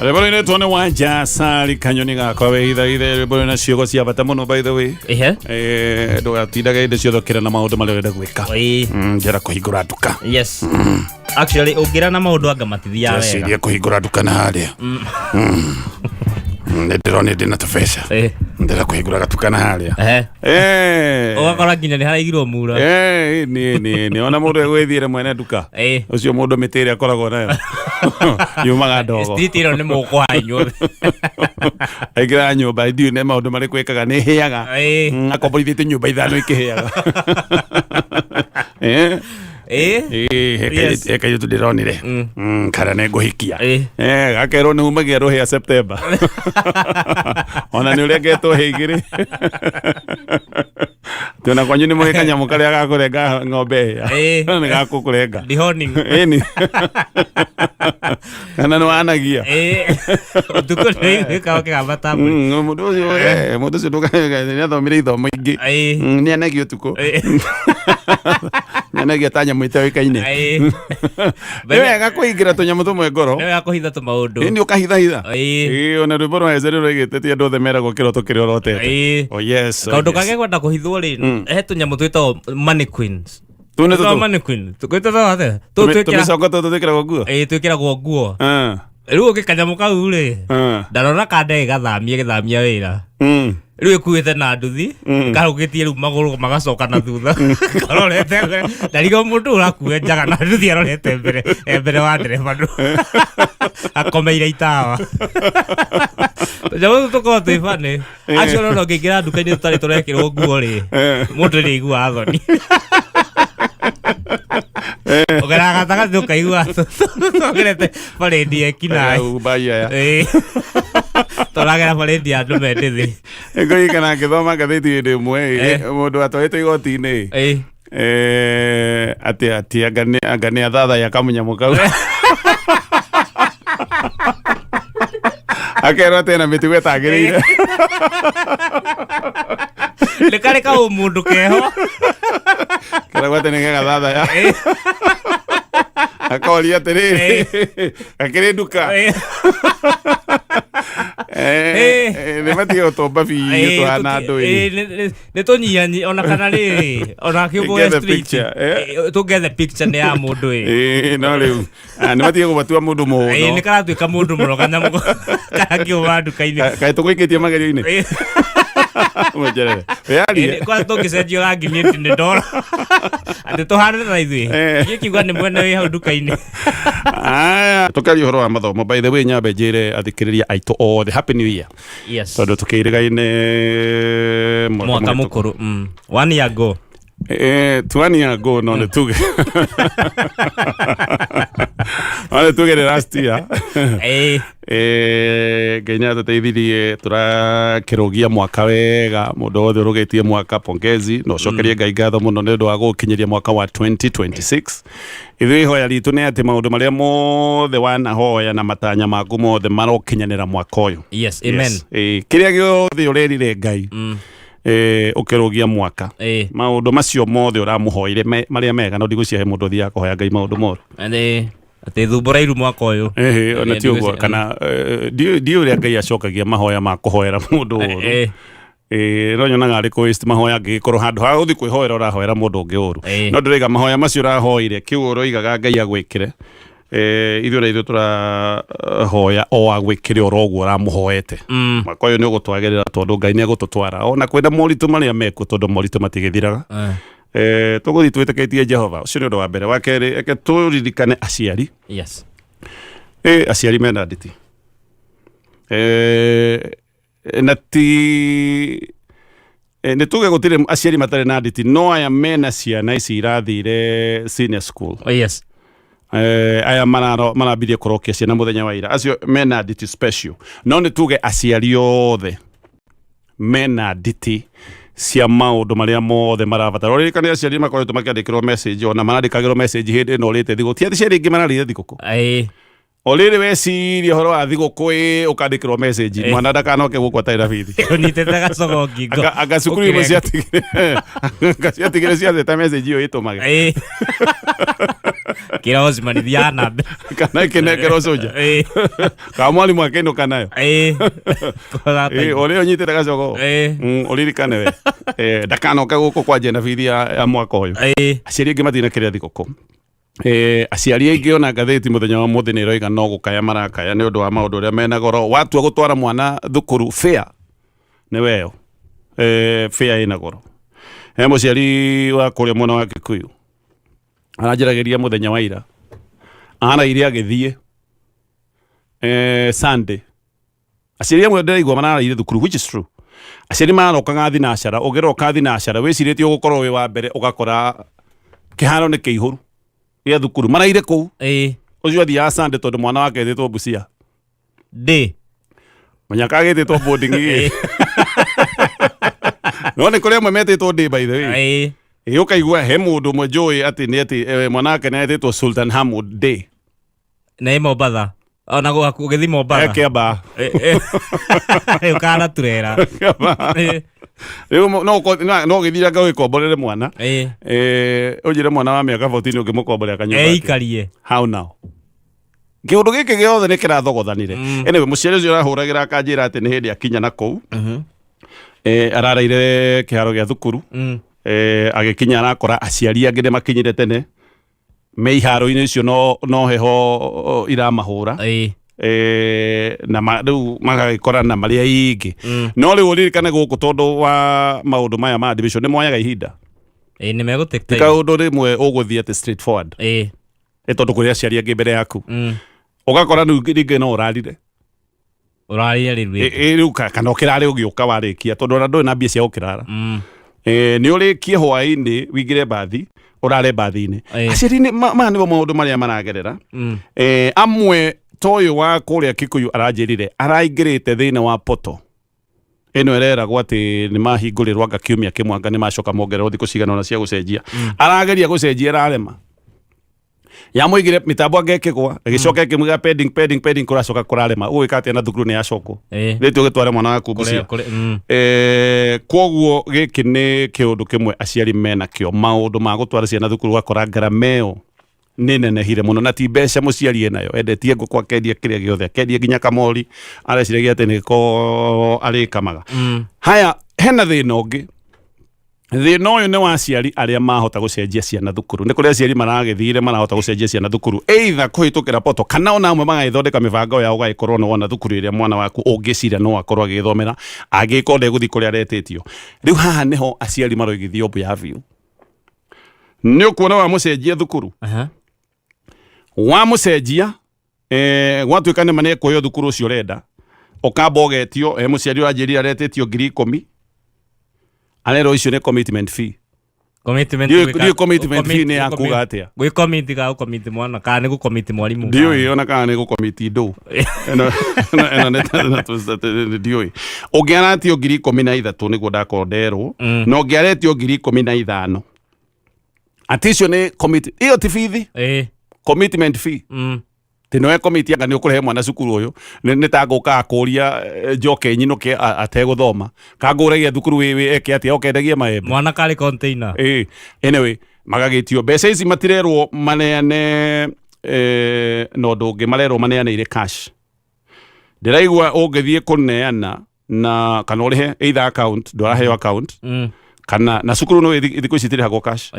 Rwĩmbo rũinĩtwo nĩ Wanja Sari kanyoni gakwa wĩithaithe rwĩmbo rwĩna ciugo cia bata mũno by the way. Ehe. Ndũgatindage hĩndĩ ciothe ũkĩra na maũndũ marĩa ũrenda gwĩka. Ĩĩ. Njĩra kũhingũra nduka. Yes. Actually ũngĩra na maũndũ anga matithiaga wega. Ndĩreciria kũhingũra nduka na harĩa. Nĩ ndĩronire ndĩna tũbeca. Ndĩrenda kũhingũra gatuka na harĩa. Ehe. Ũgakora nginya nĩ haraigirwo mura. Nĩ nĩ nĩ ona mũndũ egwĩthiĩre mwene nduka. Ũcio mũndũ mĩtĩ ĩrĩa akoragwo nayo yumaga ndogo. Street ĩno nĩ mũkũha inyuothe. Aingĩraga nyũmba ndiũĩ nĩ maũndũ marĩkũ ĩkaga nĩ hĩaga. Akomborithĩtie nyũmba ithano ikĩhĩaga. Yes. He kairĩtu ndĩronire kana nĩ ngũhikia. Gakerwo nĩ umagia rũhĩa September ona nĩ ũrengetwo hĩa igĩrĩ tona kwanyu nĩ mũrĩ kanyamũ karĩa gakũrenga ng'ombe hĩa nĩ gakũkũrenga. Dehorning. Ĩni kana nĩ wanagia. Ũtukũ nĩ iguĩkaga ũkĩgamba tambũri. Mũndũ ũcio mũndũ ũcio nĩ athomire ithomo ingĩ. Nĩ anagia ũtukũ. Nĩ anagia ta nyamũ itoĩkaine. Nĩ wega kũingĩra tũnyamũ tũmwe ngoro. Nĩ wega kũhitha tũmaũndũ. Ĩni ũkahithahitha. Ĩĩ, ona rwĩmbo rwa Ezra rũraigĩte ti andũ othe meragwo kĩroto kĩrĩa ũrotete. Oh yes. Oh, Kaũndũ yes. kangĩ kwenda kũhithwo rĩ, he tũnyamũ twĩtagwo mannequins. Tũu nĩ Twĩtagwo tũtũ. mannequin. Twĩtagwo atĩa? Tũu twĩkĩra- Tũmĩcongo tũtũ twĩkĩragwo nguo. Ĩĩ, twĩkĩragwo nguo. Rĩu ũngĩ kanyamũ kau rĩ, ndarora kande gathamie gĩthamia wĩra. Rĩu ĩkuĩte na nduthi, karũgĩtie rĩu magũrũ magacoka na thutha karorete mbere. Ndariga mũndũ ũrakua njaga na nduthi arorete mbere e mbere wa ndereba ndũ akomeire itawa. Tũnyamũ tũtũ tũkoragwo twĩ funny. Acio ona ũngĩingĩra nduka-inĩ tũtarĩ tũrekĩrwo nguo rĩ, mũndũ nĩ aiguaga thoni. Ũgeraga gatagatĩ ũkaigua tũgerete parade ya ekinaĩ. Mbaya ya. Tũragera parade ya andũ me ndĩthĩ. Ngũririkana ngĩthoma ngathĩti hĩndĩ ĩmwe mũndũ atwarĩtwo igoti-inĩ atĩ atĩ anga nĩ athathaiya kamũnyamũ kau akerwo atĩ ena mĩtugo ĩtagĩrĩire. Nĩ karĩ kaũmũndũ keho. Keragwo atĩ nĩ gegathathaya akoria atĩrĩrĩ gakĩrĩ nduka. Nĩ matige gũtũmba biũ tũhana andũ ĩ. Nĩ tũnyihanyi ona kana rĩrĩ ona kĩũmwe Get the street picture, eh. Tũ get the picture nĩ ya mũndũ ĩ. Ĩĩ, no rĩu nĩ matige gũmatua mũndũ Nĩ mũno. karatuĩka mũndũ mũno kanyamũ karakĩũma nduka-inĩ. Kaĩ tũgũikĩtie magerio-inĩ mwenjerere wĩyarie. Kwanza tũngĩcenjio rangi niĩ nĩ ndora atĩ tũhane ta ithuĩ. Niĩ kiuga nĩ mwene wĩ hau nduka-inĩ. Aya, tũkaria ũhoro wa mathomo. By the way, nyambe njĩre athikĩrĩria aitũ othe happy new year. Yes. Tondũ tũkĩrĩgaine mwaka mũhĩtũku. Mũkũrũ one year ago. Tuani ago no nĩ tuge no nĩ tuge nĩ last year. Ngai nĩ atũteithirie tũrakĩrũgia mwaka wega. Mũndũ wothe ũrũgĩtie mwaka, pongezi na ũcokerie Ngai ngatho mũno nĩ ũndũ wa gũgũkinyĩria mwaka wa 2026. Ithuĩ ihoya ritũ nĩ atĩ maũndũ marĩa mothe wanahoya na matanya maku mothe marokinyanĩra mwaka ũyũ. Yes, amen. Yes. Kĩrĩa gĩothe ũrerire Ngai ũkĩrũgia mwaka, maũndũ macio mothe ũramũhoire marĩa mega, no ndigũciahe mũndũ ũthiaga kũhoya Ngai maũndũ moru. Atĩ thumbũra iru mwaka ũyũ. Ona ti ũguo kana ndiũĩ ũrĩa Ngai acokagia mahoya ma kũhoera mũndũ ũru. No nyonaga arĩ kũ waste mahoya angĩgĩkorwo handũ ha gũthiĩ kwĩhoera ũrahoera mũndũ ũngĩ ũru. No ndĩroiga mahoya macio ũrahoire kĩu ũroigaga Ngai agwĩkĩre, ithuĩ na ithuĩ tũrahoya o agwĩkĩre oro ũguo ũramũhoete. Mwaka ũyũ nĩ ũgũtwagĩrĩra tondũ Ngai nĩ egũtũtwara ona kwĩna moritũ marĩa mekuo tondũ moritũ matigĩthiraga. Tũgũthiĩ twĩtĩkĩtie Jehova. Ũcio nĩ ũndũ wa mbere. Wa kerĩ, reke tũririkane aciari. Aciari mena nditi. Na ti nĩ tuge gũtirĩ aciari matarĩ na nditi, no aya mena ciana ici irathire senior school. Oh, yes. Aya marambirie kũrokia ciana mũthenya wa ira, acio mena nditi special. No nĩ tuge aciari othe mena nditi cia maũndũ marĩa mothe marabatara. Ũririkane aciari makoretwo makĩandĩkĩrwo message, ona marandĩkagĩrwo message hĩndĩ ĩno ũrĩte thigũkũ. Ti aciari aingĩ mararĩire thigũkũ. O rĩrĩ weciria ũhoro wa thigũkũ ĩ ũkandĩkĩrwo message mwana ndakanoke gũkũ atarĩ na bithi. Ũnyitĩte gacogo ngingo. Anga cukuru imwe Ũkĩrenga. ciatigire anga ciatigire ciatheta message ĩyo ĩtũmage Kĩra Osman thiaga na mbere. Kana ĩkĩnengerwo soja kana mwarimũ akĩinũka nayo. Ũrĩa ũnyitĩte gacogo ũririkane we ndakanoke gũkũ kwanjia na bithi ya mwaka ũyũ. Aciari aingĩ matinakĩrĩa thigũkũ. Aciari aingĩ ona ngathĩti mũthenya wa mũthĩ nĩ ĩroiga no gũkaya marakaya nĩ ũndũ wa maũndũ ũrĩa mena goro. Watua gũtwara mwana thukuru fare nĩ weyo. Fare ĩna goro. He mũciari wa kũrĩa mwena wa Kikuyu aranjĩragĩria mũthenya wa ira araire agĩthiĩ Sunday. Aciari amwe ndĩraigua mararaire thukuru, which is true. Aciari mararokaga thinacara, ũngĩroka thinacara wĩcirĩtie ũgũkorwo wĩ wa mbere ũgakora kĩharo nĩ kĩihũru gĩa thukuru maraire kũu. Ũcio athiaga Sunday tondũ mwana wake etĩtwo Busia. Ndĩ. Mũnyaka agĩtĩtwo boarding ĩ. No nĩ kũrĩ amwe metĩtwo day by the way. Ĩ ũkaigua he mũndũ ũmwe njũĩ atĩ nĩ atĩ mwana wake nĩ etĩtwo Sultan Hamud Day. Na ĩ Mombatha. Ona ũgĩthiĩ Mombatha. Kĩambaa. Rĩu kana turera. Rĩu no ũgĩthiĩ anga ũgĩkomborere mwana. Ũnjĩre mwana wa mĩaka 14 ũngĩmũkomborera kanyũmba. Ĩikarie. How now? Kĩũndũ gĩkĩ gĩothe nĩ kĩrathogothanire. Anyway, mũciari ũcio arahũragĩra akanjĩra atĩ nĩ hĩndĩ akinya na kũu. Araraire kĩharo gĩa thukuru. Agĩkinya arakora aciari angĩ nĩ makinyire tene. Me iharo-inĩ icio no heho iramahũra. Na rĩu magagĩkorana marĩ aingĩ. No rĩu ũririkane gũkũ tondũ wa maũndũ maya ma admission nĩ moyaga ihinda. Nĩ megũ take time. Ti kaũndũ rĩmwe ũgũthiĩ atĩ straight forward. Nĩ tondũ kũrĩ aciari angĩ mbere yaku. Ũgakora rĩu rĩngĩ no ũrarire. Ũrarire rĩu rĩngĩ. Rĩu kana ũkĩrare ũgĩũka warĩkia tondũ ona ndũrĩ na mbia cia gũkĩrara. Nĩ ũrĩkie hwaĩ-inĩ wĩingĩre mbathi ũrare mbathi-inĩ. Aciari nĩ maya nĩmo maũndũ marĩa maragerera. Amwe ta ũyũ wa kũrĩa Kikuyu aranjĩrire araingĩrĩte thĩinĩ wa poto ĩno ĩreragwo atĩ nĩ mahingũrĩrwo anga kiumia kĩmwe anga nĩ macoka mongererwo thikũ cigana ũna cia gũcenjia. Arageria gũcenjia ĩrarema. Yamũigire mĩtambo anga ĩkĩgwa ĩgĩcoka ĩkĩmũiga pending pending pending kũracoka kũrarema. Ũgwĩka atĩa na thukuru nĩ yacokwo? Rĩtu ũgĩtware mwana waku Busia. Kwoguo gĩkĩ nĩ kĩũndũ kĩmwe aciari menakĩo, maũndũ ma gũtwara ciana thukuru ũgakora ngarama ĩyo nĩ nenehire mũno na ti mbeca mũciari enayo, endetie ngũkũ akendia kĩrĩa gĩothe, akendia nginya kamori areciragia atĩ nĩko arĩkamaga. Haya, hena thĩna ũngĩ. Thĩna ũyũ nĩ wa aciari arĩa mahota gũcenjia ciana thukuru. Nĩ kũrĩ aciari maragĩthire marahota gũcenjia ciana thukuru either kũhĩtũkĩra poto kana ona amwe magagĩthondeka mĩbango yao ũgagĩkorwo nĩ wona thukuru ĩrĩa mwana waku ũngĩciria no akorwo agĩgĩthomera angĩkorwo ndegũthiĩ kũrĩa aretĩtio. Rĩu haha nĩho aciari maroigithio mbu ya biũ. Nĩ ũkuona wamũcenjia thukuru. Wamũcenjia gwatuĩka nĩma nĩ ekuoywo thukuru ũcio ũrenda, ũkamba ũgetio, mũciari ũranjĩrire aretĩtio 10,000, arerwo icio nĩ commitment fee. Commitment Ndiũĩ gwĩka- ndiũĩ commitment fee nĩ ya gũcommit- kuga atĩa. Gwĩ commit kana gũcommit mwana kana nĩ gũcommit mwarimũ. Ndiũĩ ona kana nĩ gũcommit ndũ. Ĩno ĩno nĩ ndiũĩ. Ũngĩ aratio 13,000 nĩguo ndakorwo nderwo, na ũngĩ aretio 15,000. Atĩ icio nĩ commit, ĩyo ti bithi. Commitment fee. Ti noe commit anga nĩ ũkũrehe mwana cukuru ũyũ, nĩ ta ngũka akũria njoke nyinũke ategũthoma. Ka ngũragia thukuru wĩ eke atĩa oke endagie maembe. Mwana karĩ container. Anyway, magagĩtio mbeca ici matirerwo maneane na ũndũ ũngĩ, marerwo maneane irĩ cash. Ndĩraigua ũngĩthiĩ kũneana na kana ũrĩhe either account, ndũraheo account, kana na cukuru no thikũ ici itirĩhagwo cash.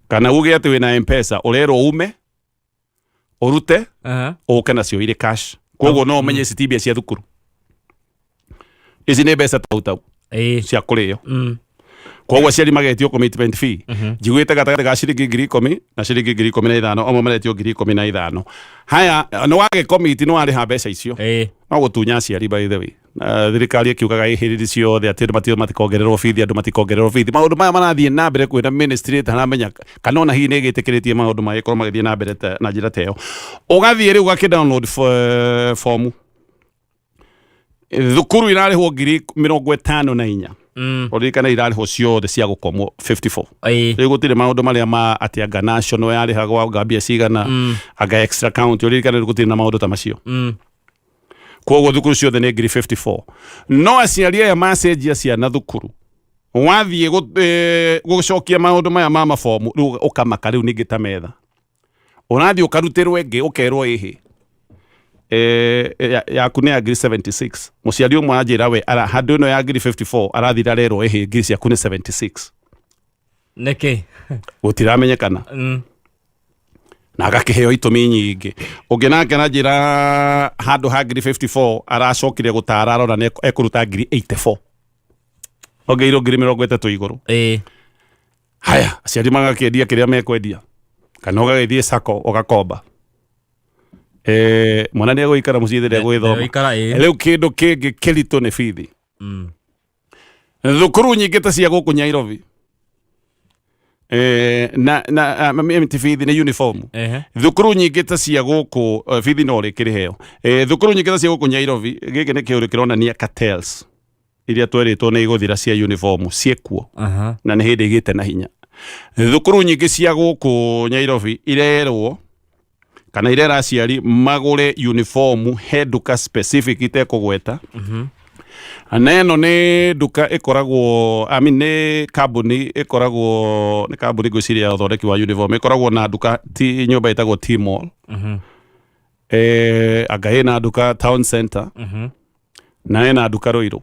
Kana uge atĩ wĩna M-Pesa, ũrerwo ume ũrute ũke nacio irĩ cash. Koguo no ũmenye ici ti mbia cia thukuru, ici nĩ mbeca tau tau cia kũrĩo. Koguo aciari magetio commitment fee. Njiguĩte gatagatĩ ga ciringi 10,000 na ciringi 15,000, amwe maretio 15,000. Haya, nĩ wagĩ commit, nĩ warĩha mbeca icio. No gũtunya aciari by the way. Thirikari ĩkiugaga ĩhĩrĩri ciothe atĩ andũ matikongererwo bithi, andũ matikongererwo bithi. Maũndũ maya marathiĩ na mbere kwĩna ministry ĩtaramenya kana ona hihi nĩ ĩgĩtĩkĩrĩtie maũndũ maya gĩkorwo magĩthiĩ na mbere na njĩra ta ĩyo. Ũgathiĩ rĩu ũgakĩ download form. Thukuru irarĩhwo 54,000. Ũririkane irarĩhwo ciothe cia gũkomwo 54. Rĩu gũtirĩ maũndũ marĩa ma atĩ anga national yarĩhagwo anga mbia cigana, anga extra county, ũririkane rĩu gũtirĩ na maũndũ ta macio. Koguo thukuru ciothe nĩ 54,000. No aciari aya macenjia ciana thukuru, wathiĩ gũcokia maũndũ maya ma mabomu, rĩu ũkamaka rĩu ningĩ ta metha ũrathiĩ ũkarutĩrwo ĩngĩ, ũkerwo ĩhĩ yaku nĩ ya 76,000. Mũciari ũmwe anjĩra we handũ ĩno ya 54,000 arathira arerwo ĩhĩ ngiri ciaku nĩ 76. Nĩkĩ? Gũtiramenyekana. Na agakĩheo itũmi nyingĩ. Ũngĩ nake aranjĩra handũ ha 54,000 aracokire gũtara arona nĩ ekũruta 84,000, ongeirwo 30,000 igũrũ. Haya, aciari magakĩendia kĩrĩa mekwendia kana ũgagĩthiĩ sako ũgakomba. Mwana nĩ egũikara mũciĩ rĩrĩa egũgĩthoma. Ndegũikara, ĩĩ. Rĩu kĩndũ kĩngĩ kĩritũ nĩ bithi. Thukuru nyingĩ ta cia gũkũ Nyairobi na ti bithi, nĩ uniform. Thukuru nyingĩ ta cia gũkũ, bithi no rĩkĩrĩheo. Thukuru nyingĩ ta cia gũkũ Nyairobi, gĩkĩ nĩ kĩũndũ kĩronania cartels iria twerĩtwo nĩ igũthira cia uniform ciĩkuo. Na nĩ hĩndĩ igĩte na hinya. Thukuru nyingĩ cia gũkũ Nyairobi irerwo kana irera aciari magũre uniform he nduka specific itekũgweta. Na ĩno nĩ nduka ĩkoragwo, I mean, nĩ kambuni ĩkoragwo, nĩ kambuni ngwĩciria ya ũthondeki wa uniform, ĩkoragwo na nduka ti nyũmba ĩtagwo T-Mall. Anga ĩna nduka town center na ĩna nduka Ruiru.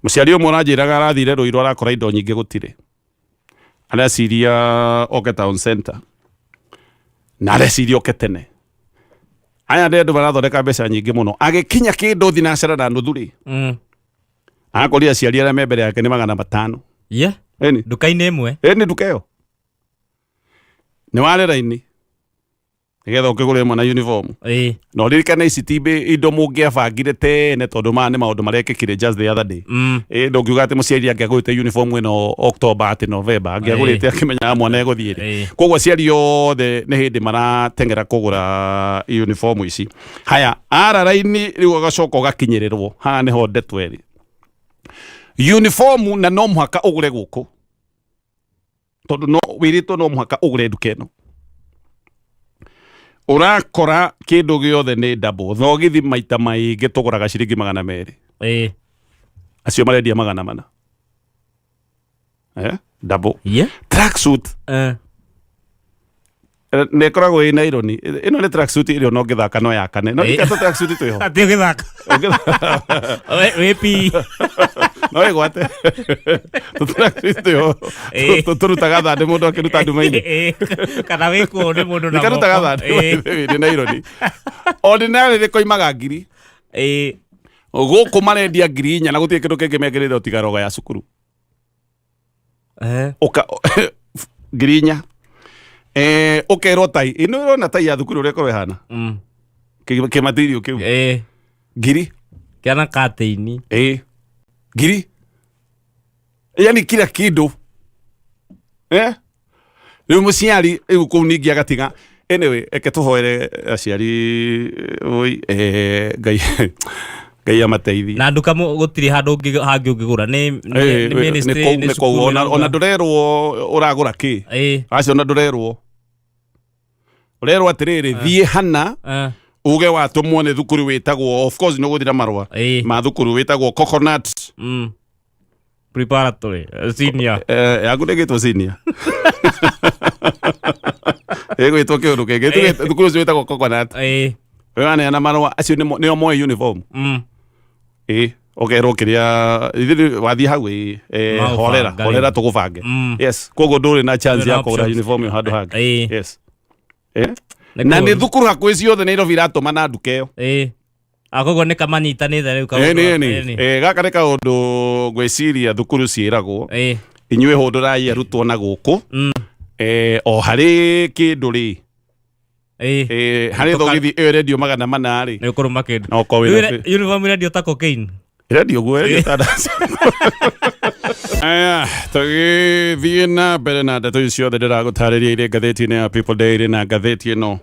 Mũciari ũmwe ũranjĩraga arathire Ruiru arakora indo nyingĩ gũtirĩ, areciria oke town center na areciria oke tene. Aya nĩ andũ marathondeka mbeca nyingĩ mũno. Agĩkinya kĩndũ thinacara na nuthu rĩ, akorire aciari arĩa me mbere yake nĩ 500. Ĩni. Nduka-inĩ ĩmwe. Ĩni, nduka ĩyo nĩ ware raini nĩgetha ũkĩgũrĩre mwana uniform. Na ũririkane ici ti indo mũngĩabangire tene, tondũ maya nĩ maũndũ marekĩkire just the other day. Ndũngiuga atĩ mũciari angĩagũrĩte uniform ĩno October, atĩ November angĩagũrĩte akĩmenyaga mwana egũthiĩ rĩ. Koguo aciari othe nĩ hĩndĩ marateng'era kũgũra uniform ici. Haya, ara raini rĩu ũgacoka ũgakinyĩrĩrwo haha nĩho ndeto ĩrĩ uniform, na no mũhaka ũgũre gũkũ tondũ no wĩrĩtwo no mũhaka ũgũre nduka ĩno. Ũrakora kĩndũ gĩothe nĩ double. Thogithi maita maingĩ tũgũraga ciringi 200, acio marendia 400, double. Tracksuit nä ĩkoragwo ĩ naironi. Ĩno nĩ tracksuit ĩrĩa ona ũngĩthaka no yakane, no ndikata tracksuit twĩho. Atĩ ũgĩthaka wĩ pi. No ĩgwate. Tũ tracksuit twĩho tũrutaga thandĩ mũndũ akĩruta nduma-inĩ. Kana wĩkuo nĩ mũndũ na nĩkarutaga moko. Thandĩ nĩ naironi. Ordinary rĩkoimaga ngiri, gũkũ marendia 4,000 na gũtirĩ kĩndũ kĩngĩ mekĩrĩte tiga rogo ya cukuru. Ũka 4,000, ũkerwo tai ĩno, ĩrona tai ya thukuru ũrĩa ĩkorwo ĩhana kĩmatirio kĩu ngiri. Kĩana katĩini. Ngiri, yani kila kindu. Rĩu mũciari rĩu kũu ningĩ agatiga. Anyway, eke tũhoere aciari, oi, Ngai, Ngai amateithie. Na nduka gũtirĩ handũ hangĩ ũngĩgũra nĩ nĩ ministry, nĩ kũu nĩ nĩ kũu. cukuru Ona ĩrauga. Ndũrerwo ũragũra kĩ. Acio ona ndũrerwo, ũrerwo atĩrĩrĩ, thiĩ hana uge watũmwo nĩ thukuru wĩtagwo, of course nĩ ũgũthira marũa ma thukuru wĩtagwo Coconut Preparatory senior. Yaku ndĩgĩtwo senior, ĩgwĩtwo kĩũndũ kĩngĩ. Thukuru ũcio wĩtagwo Coconut. We waneana marũa acio nĩo moĩ uniform. Ĩ ũkerwo kĩrĩa ithuĩ wathiĩ hau ĩ Maũbanga horera rĩu. Horera tũgũbange. Yes, koguo ndũrĩ na chance Ndũrĩ na ya kũgũra options. uniform ĩyo handũ hangĩ. Yes. Nĩ Na nĩ kũũru. thukuru hakuhĩ ciothe Nairobi iratũma na nduka ĩyo. Ah, koguo nĩ kamanyitanĩte rĩu kaũndũ Ĩni gaka, ĩni. ĩni. Gaka nĩ kaũndũ ngwĩciria thukuru ciĩragwo, inyuĩ hũndũrai arutwo na gũkũ. O harĩ kĩndũ rĩ, harĩ thogithi ĩyo ĩrendio 400 rĩ, Nĩ ũkũrũma kĩndũ. No ũkorwo Rĩu wĩna uniform ĩrendio ta cocaine. Ĩrendio guo, ĩrendio ta ndaci. Aya, tũgĩthiĩ na mbere na ndeto ici ciothe ndĩragũtarĩria irĩ ngathĩti-inĩ ya People Daily na ngathĩti ĩno.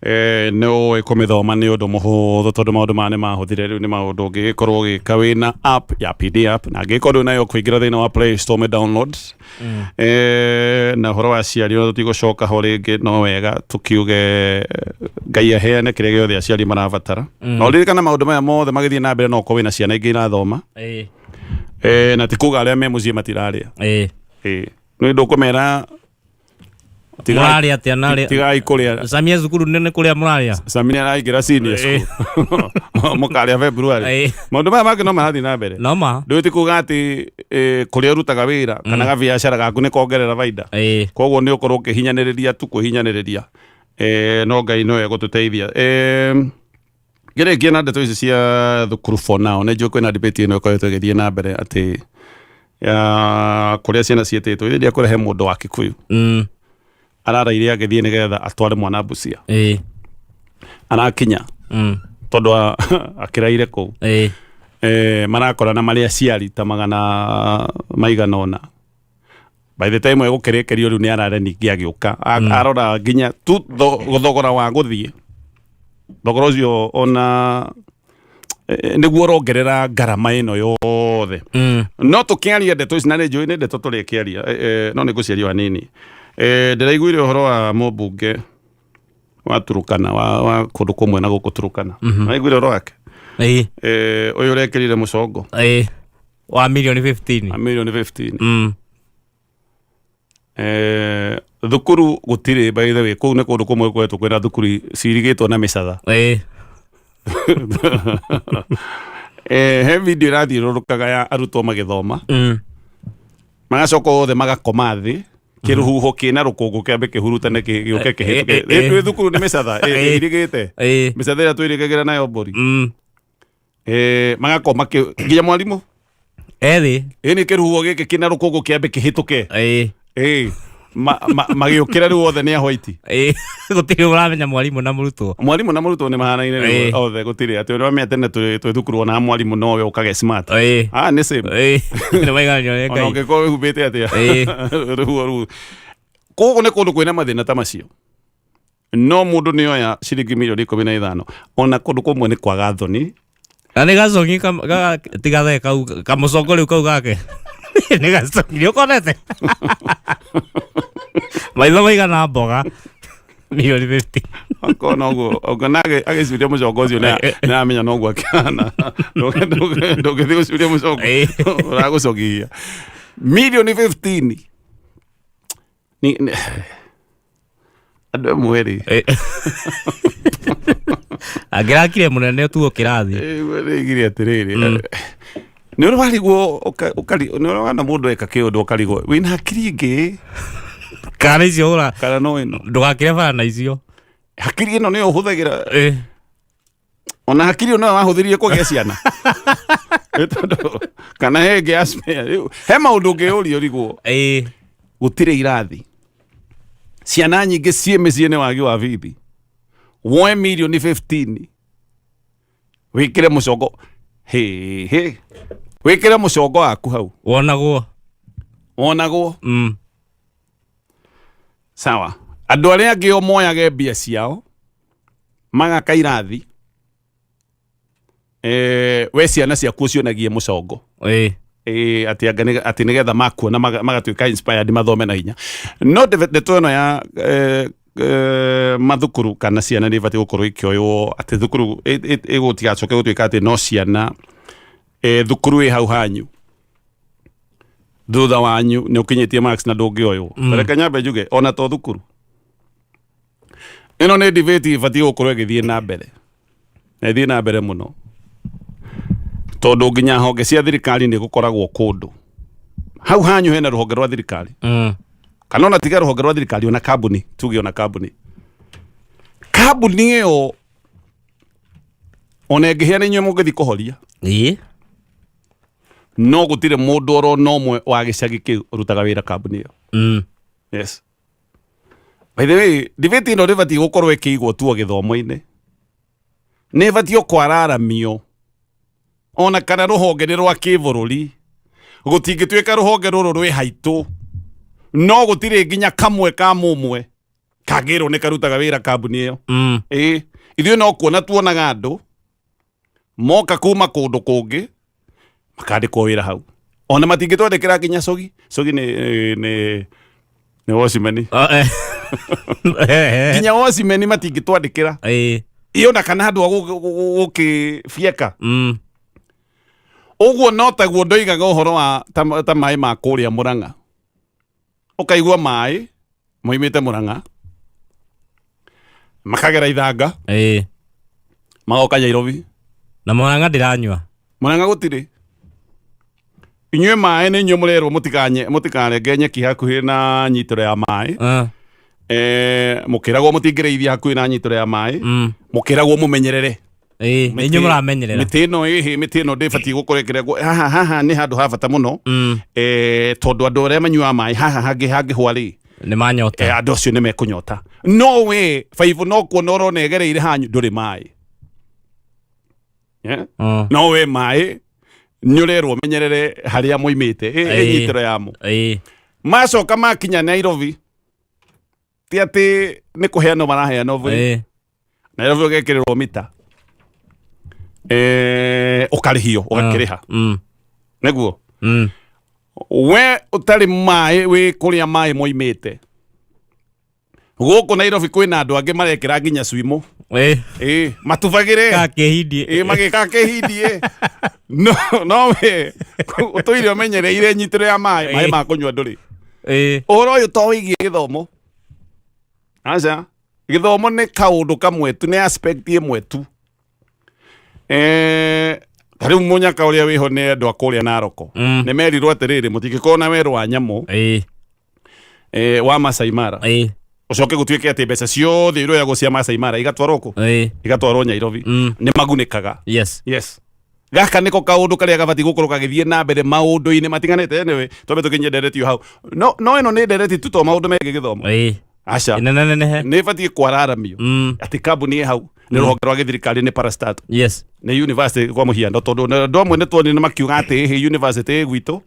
Nĩ ũĩ kũmĩthoma nĩ ũndũ mũhũthũ tondũ maũndũ maya nĩ mahũthire rĩu nĩ maũndũ ũngĩgĩkorwo ũgĩka wĩna app ya PD app na angĩgĩkorwo ndũrĩ nayo kũingĩra thĩinĩ wa Play Store mĩ download. Na ũhoro wa aciari ona tũtigũcoka ho rĩngĩ no wega tũkiuge Ngai aheane kĩrĩa gĩothe aciari marabatara. Na ũririkane maũndũ maya mothe magĩthiĩ na mbere no ũkorwo wĩna ciana ingĩ irathoma. Na ti kuga arĩa me mũciĩ matirarĩa. Nĩ ndũkũmera Mũrarĩa atĩa na arĩa tigai kũrĩa Samia cukuru nene kũrĩa mũrarĩa. Sami nĩ araingĩra senior school mũkarĩa February. Maũndũ maya mangĩ no marathiĩ na mbere. No ma. Ndũĩ ti kuga atĩ kũrĩa ũrutaga wĩra kana gabiacara gaku nĩ kongerera baida. Koguo nĩ ũkorwo ũkĩhinyanĩrĩria tu kwĩhinyanĩrĩria. No Ngai no egũtũteithia. Ngĩrĩkia na ndeto ici cia thukuru for now nĩ njũĩ kwĩna debate ĩno ĩkoretwo ĩgĩthiĩ na mbere atĩ ya kũrĩa ciana ciĩtĩtwo ĩrĩa kũrehe mũndũ wa Kikuyu. Araraire agĩthiĩ nĩgetha atware mwana Busia. Arakinya tondũ akĩraire kũu. Marakorana marĩ aciari ta magana maigana ũna. By the time egũkĩrĩkĩrio rĩu nĩ arare ningĩ agĩũka. Arora nginya tu thogora wa gũthiĩ. Thogora ũcio ona nĩguo ũrongerera ngarama ĩno yothe. No tũkĩaria ndeto ici na nĩ njũĩ nĩ ndeto tũrĩkĩaria, no nĩ ngũciaria o hanini. Ndĩraiguire ũhoro wa mũmbunge wa Turukana wa kũndũ kũmwe na gũkũ Turukana. Waiguire ũhoro wake? Ĩĩ. Ũyũ ũrekĩrire mũcongo. Ĩĩ. Wa milioni 15. Wa milioni 15. Thukuru gũtirĩ by the way, kũu nĩ kũndũ kũmwe gũkoretwo kwĩna thukuru cirigĩtwo na mĩcatha. He video ĩrathiũrũrũkaga ya arutwo magĩthoma. Magacoka othe magakoma thĩ kĩrũhuho kĩna rũkũngũ kĩambe kĩhurutane gĩũke kĩhĩtũke. Twĩ thukuru nĩ mĩcatha, ĩirigĩte. Mĩcatha ĩrĩa twĩrĩgagĩra nayo mbũri. Magakoma nginya mwarimũ. Ethĩ. Ĩ nĩ kĩrũhuho gĩkĩ kĩna rũkũngũ kĩambe kĩhĩtũke. Magĩũkĩra rĩu othe nĩ a white. Gũtirĩ ũramenya mwarimũ na mũrutwo. Mwarimũ na mũrutwo nĩ mahanaine rĩu othe gũtirĩ atĩ ũrĩa wamenya tene twĩ thukuru ona mwarimũ nowe ũkage smart. Nĩ same. Nĩ maigananio nĩ Ona Ngai. ũngĩkorwo wĩhumbĩte atĩa. Rĩu rĩu. Koguo nĩ kũndũ kwĩna mathĩna ta macio. No mũndũ nĩ oya ciringi milioni 15 ona kũndũ kũmwe nĩ kwaga thoni. Na nĩ gacongi tigathe kau kamũcongo rĩu kau gake. Nĩ gacongi nĩ ũkonete. Maitho maigana mboga. Milioni 50. Akorwo noguo, okorwo na agĩcuria mũcongo ũcio nĩ aramenya noguo akĩhana. Ndũngĩthiĩ gũcuria mũcongo. Ũragũcogithia. Milioni 15. Ni, ni, andũ amwe rĩ. Angĩrakire mũnene ũtuo kĩrathi. Rĩgire atĩrĩrĩ. Nĩ ũrĩ warigwo nĩ ũrĩ wana mũndũ eka kĩũndũ ũkarigwo wĩna hakiri ingĩ. Kana icio ũra. Kana no ĩno. Ndũgakĩre bara na icio. Hakiri ĩno nĩyo ũhũthagĩra. Ona hakiri ĩno nĩyo wahũthĩrire kũgĩa ciana. Nĩ tondũ kana he ĩngĩ ya spare. Rĩu, he maũndũ ũngĩyũria ũrigwo. Gũtirĩ irathi. Ciana nyingĩ ciĩ mĩciĩ nĩ wagi wa bithi. Woe milioni 15. Wĩkĩre mũcongo. Hĩ, hĩ. Wĩkĩre mũcongo waku hau. Wonagwo. Wonagwo. Sawa. Andũ arĩa angĩ o moyage mbia ciao magaka irathi. We ciana ciaku ũcionagie mũcongo. Atĩ anga nĩ, atĩ nĩgetha makuona magatuĩka inspired mathome na hinya. No ndeto ĩno ya mathukuru kana ciana nĩ ibatiĩ gũkorwo ikĩoywo atĩ thukuru ĩgũtigacoke gũtuĩka atĩ no ciana thukuru ĩ hau hanyu thutha wanyu nĩ ũkinyĩtie marks na ndũngĩoywo. Reke nyambe njuge ona to thukuru ĩno nĩ debate ĩbatiĩ gũkorwo ĩgĩthiĩ na mbere na ĩthiĩ na mbere mũno tondũ nginya honge cia thirikari nĩ gũkoragwo kũndũ hau hanyu hena rũhonge rwa thirikari. Kana ona tiga rũhonge rwa thirikari ona kambuni tuge ona kambuni kambuni ĩyo ona ĩngĩhĩa nĩ inyuĩ mũngĩthiĩ kũhoria. No gũtirĩ mũndũ oro na ũmwe wa gĩcagi kĩu ũrutaga wĩra kambuni ĩyo. Yes. By the way, debate ĩno ndĩbatiĩ gũkorwo ĩkĩigwo tu o gĩthomo-inĩ. Nĩ ĩbatiĩ kwararamio ona kana rũhonge nĩ rwa kĩbũrũri. Gũtingĩtuĩka rũhonge rũrũ rwĩ haitũ no gũtirĩ nginya kamwe ka mũmwe. Kangĩrwo nĩ karutaga wĩra kambuni ĩyo. Ĩĩ, ithuĩ no kuona tuonaga andũ moka kuma kũndũ kũngĩ makandĩkwo wĩra hau, ona matingĩtwandĩkĩra nginya cogi. Cogi nĩ watchman. Oh, eh. Eh, eh. Nginya watchman matingĩtwandĩkĩra ĩyo na kana handũ ha gũkĩbieka. Ũguo no taguo ndoigaga ũhoro wa ta maĩ ma kũrĩa Mũrang'a, ũkaigua maĩ moimĩte Mũrang'a makagera ithanga magoka Nairobi. Na Mũrang'a ndĩranyua. Mũrang'a gũtirĩ. Inyuĩ maĩ nĩ inyuĩ mũrerwo mũtikanye mũtikarenge nyeki hakuhĩ na nyitĩro ya maĩ. Mũkĩragwo mũtingĩrĩithia hakuhĩ na nyitĩro ya maĩ. Mũkĩragwo mũmenyerere. Ĩĩ, nĩ inyuĩ mũramenyerera. Mĩtĩ ĩno ĩhĩ, mĩtĩ ĩno ndĩbatiĩ gũkorwo ĩkĩrengwo haha. Haha nĩ handũ ha bata mũno, tondũ andũ arĩa manyuaga maĩ haha hangĩhwa rĩ, Nĩ manyota. Andũ acio nĩ mekũnyota. No we baibũ no kuona ũrona ĩgereire hanyu ndũrĩ maĩ. Yeah? No we maĩ nĩ ũrerwo menyerere harĩa moimĩte ĩnyitĩro yamo. Macoka makinya Nairobi, ti atĩ nĩ kũheanwo maraheanwo bũrĩ. Nairobi ũgekĩrĩrwo mita, ũkarĩhio ũgakĩrĩha. Nĩguo we ũtarĩ maĩ wĩ kũrĩa maĩ moimĩte gũkũ Nairobi kwĩna andũ angĩ marekĩra nginya swimo. Ĩ matubagĩre. Kakĩhindie. Ĩ magĩka kĩhindie. No we ũtũire ũmenyereire nyitĩro ya maĩ, maĩ ma kũnyua ndũrĩ. Ũhoro ũyũ to wĩgiĩ gĩthomo, aca. Gĩthomo nĩ kaũndũ kamwe tu, nĩ aspect ĩmwe tu. Ta rĩu mũnyaka ũrĩa wĩho nĩ andũ a kũrĩa Naroko. Nĩ merirwo atĩrĩrĩ, mũtingĩkorwo na werũ wa nyamũ wa Masai Mara, ũcoke gũtuĩke atĩ mbeca ciothe iroyagwo cia Masai Mara igatwarwo kũ? Igatwarwo Nairobi. Nĩ magunĩkaga. Yes, gaka nĩko kaũndũ karĩa gabatiĩ gũkorwo gagĩthiĩ na mbere maũndũ-inĩ matiganĩte. Anyway, twambe tũkinyie ndereti hau. No ĩno nĩ ndereti tu to maũndũ megiĩ gĩthomo. Aca. Ĩnenenenehe. Nĩ ĩbatiĩ kwararamio atĩ kambuni ĩ hau nĩ rũhonge rwa gĩthirikari, nĩ parastatal, nĩ university kwa mũhiano, tondũ andũ amwe nĩ tuonire makiuga atĩ ĩhĩ university ĩ gwitũ.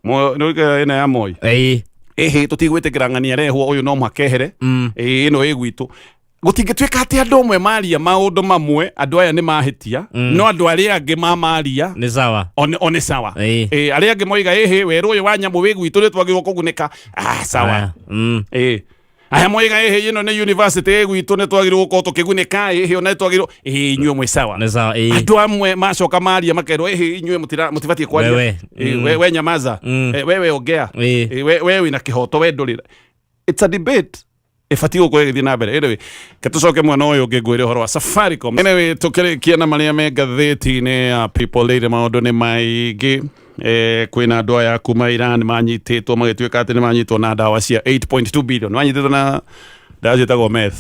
Nĩ ĩno ya Moi. Ĩhĩ tũtigwĩtĩkĩra ng'ania rehwo ũyũ no mũhaka ehere. Ĩĩ, ĩno ĩ gwitũ. Gũtingĩtuĩka atĩ andũ amwe maria maũndũ mamwe andũ aya nĩ mahĩtia, no andũ arĩa angĩ mamaria Nĩ sawa. One sawa. Ĩĩ. Arĩa angĩ moiga ĩhĩ werũ ũyũ wa nyamũ wĩ gwitũ nĩ twagĩrĩirwo kũgunĩka, ah, sawa. Aya. Aya moiga ĩhĩ ĩno nĩ university ĩ gwitũ nĩ twagĩrĩirwo gũkorwo tũkĩgunĩka, ĩhĩ ona nĩ twagĩrĩirwo, ĩhĩ inyuĩ mwĩ sawa. Nĩ sawa. Ĩĩ. Andũ amwe macoka maria makerwo ĩhĩ inyuĩ mũtibatiĩ kwaria. Wewe. Ĩ, we nyamaza. Wewe ongea. Ĩ, we wĩna kĩhoto, we ndũrĩ. It's a debate ĩbatiĩ gũkorwo ĩgĩthiĩ na mbere. Anyway, ke tũcoke mwena ũyũ ũngĩ ngwĩre ũhoro wa Safaricom. Anyway, tũkĩrĩkia na marĩa me ngathĩti-inĩ ya People Daily, maũndũ nĩ maingĩ. Kwĩna andũ aya kuma Iran manyitĩtwo magĩtuĩka atĩ nĩ manyitwo na ndawa cia 8.2 billion, manyitĩtwo na ndawa ciĩtagwo meth.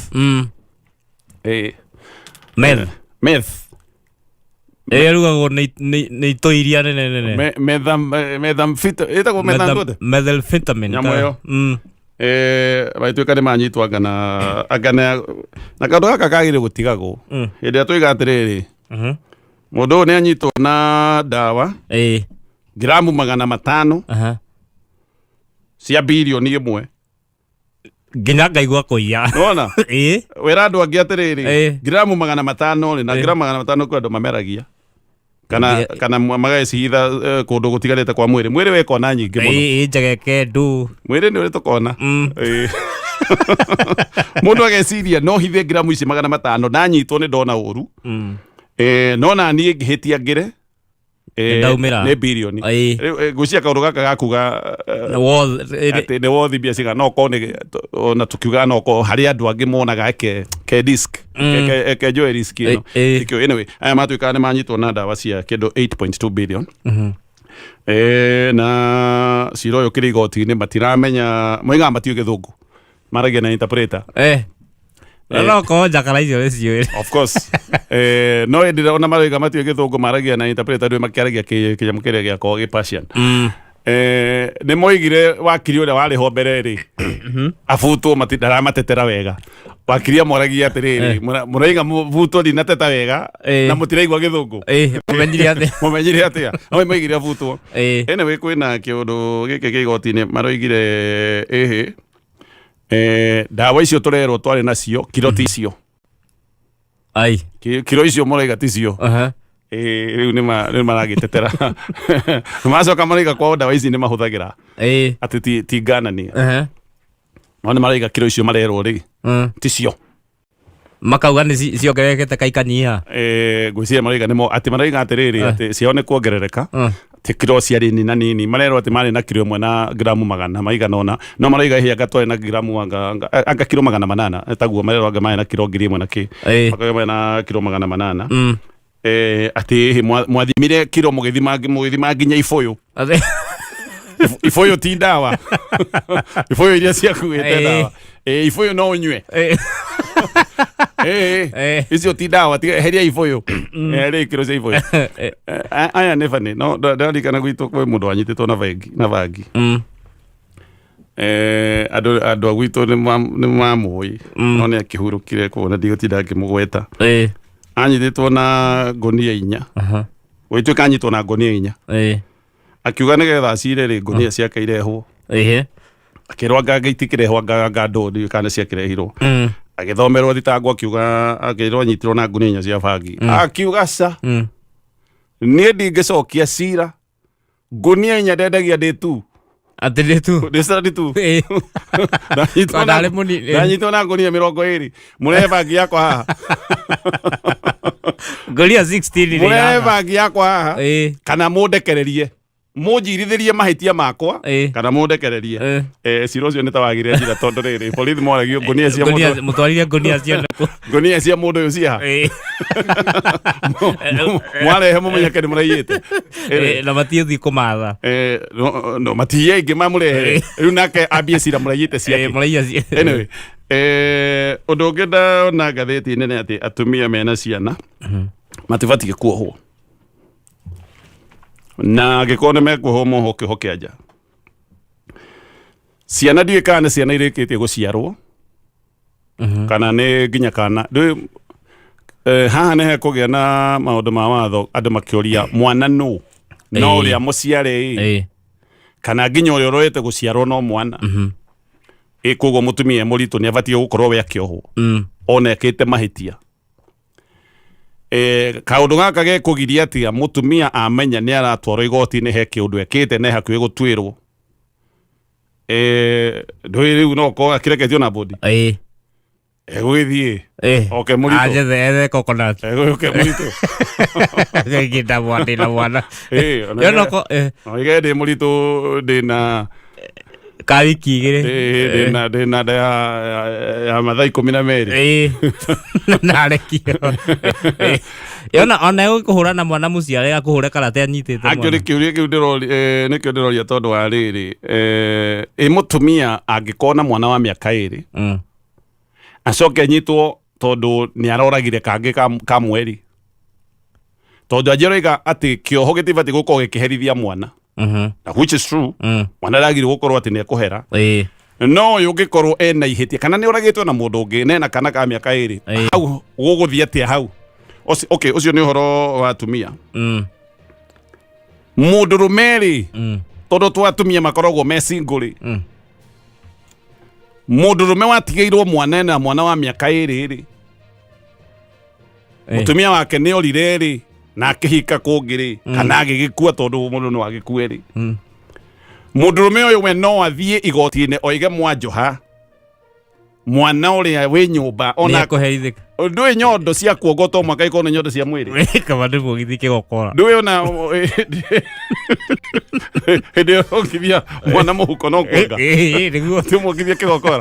Meth. Meth. Ĩrĩa ĩrugagwo nĩ itoi iria nene nene. Ĩtagwo methamphetamine. Methamphetamine. Nyamũ ĩyo. Magĩtuĩka nĩ manyitwo angana angana na kaũndũ gaka kagĩrĩire gũtigagwo. Hĩndĩ ĩrĩa twoiga atĩrĩrĩ, mũndũ ũyũ nĩ anyitwo na ndawa ngiramu 500 cia birioni 1. Nginya ngaigua kũiya. Nĩwona? Ĩĩ. Wĩra andũ angĩ atĩrĩrĩ, ngiramu 500 rĩ, na ngiramu 500 kwĩ andũ mameragia kana kana magacihitha kũndũ gũtiganĩte kwa mwĩrĩ. Mwĩrĩ wĩ kona nyingĩ mũno. Ĩĩ, njegeke ndu. Mwĩrĩ nĩ ũrĩ tũkona. Ĩĩ. Mũndũ ageciria no hithe ngiramu ici 500 ndanyitwo nĩ ndona ũru. No na niĩ ngĩhĩtia ngĩre Nĩndaumĩra. Nĩ birioni. Rĩu, ngwĩciria kaũndũ gaka gakuga atĩ nĩ wothi mbia cigana, no korwo nĩ ona tũkiugaga no korwo harĩ andũ angĩ monaga eke ke disk eke njoe risk ĩno. Tikĩũĩ. Anyway, aya matuĩkaga nĩ manyitwo na ndawa cia kĩndũ 8.2 billion. Na cira ũyũ ũkĩrĩ igoti-inĩ, matiramenya, moigaga matiũĩ gĩthũngũ, maragia na interpreter. Na no korwo njakara icio nĩ ciũĩ. Of course. No ĩndĩ ona maroiga matiũĩ gĩthũngũ, maragia na interpreter, ndũĩ makĩaragia kĩnyamũ kĩrĩa gĩakoragwo gĩ Persian. Nĩ moigire wakiri ũrĩa warĩ ho mbere rĩ abutwo, ndaramatetera wega. Wakiri amoragia atĩrĩrĩ, mũraiga mũbutwo ndinateta wega na mũtiraigua gĩthũngũ? Ĩĩ, mũmenyire atĩa? Mũmenyire atĩa? No moigire abutwo. Anyway, kwĩna kĩũndũ gĩkĩ kĩ igoti-inĩ, maroigire ĩhĩ. Ndawa icio tũrerwo twarĩ nacio kiro ti icio. Ai. Kiro icio mũraiga ti cio. Rĩu nĩ maragĩtetera, macoka maraiga kwao ndawa ici nĩ mahũthagĩra atĩ ti nganania, no nĩ maraiga kiro icio marerwo rĩ ti cio. Makauga nĩ ciongererekete kaikanyiha. Ngwĩciria maraiga nĩmo atĩ maraiga atĩrĩrĩ, atĩ ciao nĩ kuongerereka, ti kiro ciarĩ nina nini. Marerwo atĩ marĩ na kiro 1 na gramu magana maigana ũna, no maraiga hihi anga twarĩ na gramu anga kiro 800, taguo marerwo anga marĩ na kiro 1000 na kĩ. Makauga marĩ na kiro 800. Atĩ hĩ, mwathimire kiro mũgĩthima nginya ibũyũ. Ibũyũ ti ndawa, ibũyũ iria ciakuĩte ndawa. Ibũyũ no ũnyue. Icio ti ndawa, tiga eheria ibũyũ. Rĩ kiro cia ibũyũ. Aya nĩ bani no ndarikana gwitũ kwĩ mũndũ wanyitĩtwo na bangi na bangi. Andũ a gwitũ nĩ mamũĩ, no nĩ akĩhurũkire kũu na ndigũtinda ngĩmũgweta. Anyitĩtwo na ngũnia 4. Gũgĩtuĩka anyitwo na ngũnia 4. Akiuga nĩgetha acire rĩ, ngũnia ciake irehwo. Akĩrwo anga itikĩrehwo, anga ndũ ndiũĩ kana ciakĩrehirwo. Agĩthomerwo thitango, akiuga, akĩrwo anyitirwo na ngũnia 4 cia bangi. Akiuga ca, niĩ ndingĩcokia cira, ngũnia 4 ndendagia ndĩ tu. Atĩ ndĩ tu. Ndĩ cira tu. Ndanyitwo Ndarĩ mũnini. Ndanyitwo na ngũnia 20, mũrehe bangi yakwa haha. Ngũnia 16 rĩ. Mũrehe bangi yakwa haha kana mũndekererie, mũnjirithĩrie mahĩtia makwa kana mũndekererie. Cira ũcio nĩ ta wagire njĩra, tondũ rĩrĩ, borithi moragio ngũnia cia mũndũ Mũtwarire ngũnia ciothe kũ? Ngũnia cia mũndũ ũyũ ciaha? Mwarehe mũmenyeke nĩ mũraiyĩte. Na matiũthiĩ kũmatha. No matiiye ingĩ mamũrehere rĩu nake ambie cira mũraiyĩte ciake. Mũraiya Anyway, ũndũ ũngĩ ndona ngathĩti-inĩ nĩ atĩ atumia mena ciana matibatiĩ kuohwo, na angĩkorwo nĩ mekuohwo moho kĩoho kĩa nja. Ciana ndiũĩ kana nĩ ciana irĩkĩtie gũciarwo kana nĩ nginya kana ndũĩ. Haha nĩ hekũgĩa na maũndũ ma watho, andũ makĩũria mwana nũ no ũrĩa mũciare ĩ, kana nginya ũrĩa ũroete gũciarwo no mwana. Ĩ koguo mũtumia e mũritũ nĩ abatiĩ gũkorwo we akĩohwo ona ekĩte mahĩtia? Kaũndũ gaka gekũgiria atĩa mũtumia amenya nĩ aratwarwo igoti-inĩ he kĩũndũ ekĩte na hakuhĩ gũtuĩrwo? Ndũĩ rĩu no ũkorwo akĩreketio na bodi egũgĩthiĩ oke mũritũ. Anjethe ethe coconut. Egũke mũritũ. Ngĩnda mwana, ndĩna mwana. Ona Yo noko oige ndĩ mũritũ, ndĩna ka wiki 2. Ndĩna nda ya mathaa 12. Narekio. Yona ona egũkũhũra na mwana mũciare akũhũre karate anyitĩte Actually, mwana. kĩũria kĩu nĩkĩo ndĩroria, tondũ wa rĩrĩ, ĩ mũtumia angĩkorwo na mwana wa mĩaka 2 acoke anyitwo tondũ nĩ aroragire kangĩ ka mweri, tondũ anjĩ aroiga atĩ kĩoho gĩtibatiĩ gũkorwo gĩkĩherithia mwana, na which is true, mwana ndagĩrĩirwo gũkorwo atĩ nĩ ekũhera, no ũyũ ũngĩkorwo ena ihĩtia kana nĩ ũragĩtwo na mũndũ ũngĩ na ena kana ka mĩaka 2, hau gũgũthiĩ atĩa hau? Okay, ũcio nĩ ũhoro wa atumia. Mũndũrũme rĩ, tondũ twa atumia makoragwo me single rĩ, mũndũrũme watigĩirwo mwana ena mwana wa mĩaka 2 rĩ, mũtumia wake nĩ orire rĩ na akĩhika kũngĩ rĩ, kana agĩgĩkua, tondũ mũndũ no agĩkue rĩ, mũndũrũme ũyũ we no athiĩ igoti-inĩ oige mwanjoha mwana ũrĩa wĩ nyũmba ona Nĩekũherithĩka. Ndũĩ nyondo cia kuongo to mwaka ikorwo nĩ nyondo cia mwĩrĩ. Kaba nĩ mũgithi kĩgokora. Ndũĩ ona hĩndĩ ĩyo ũngithia mwana mũhuko no kuonga. Nĩguo. Ti mũngithia kĩgokora.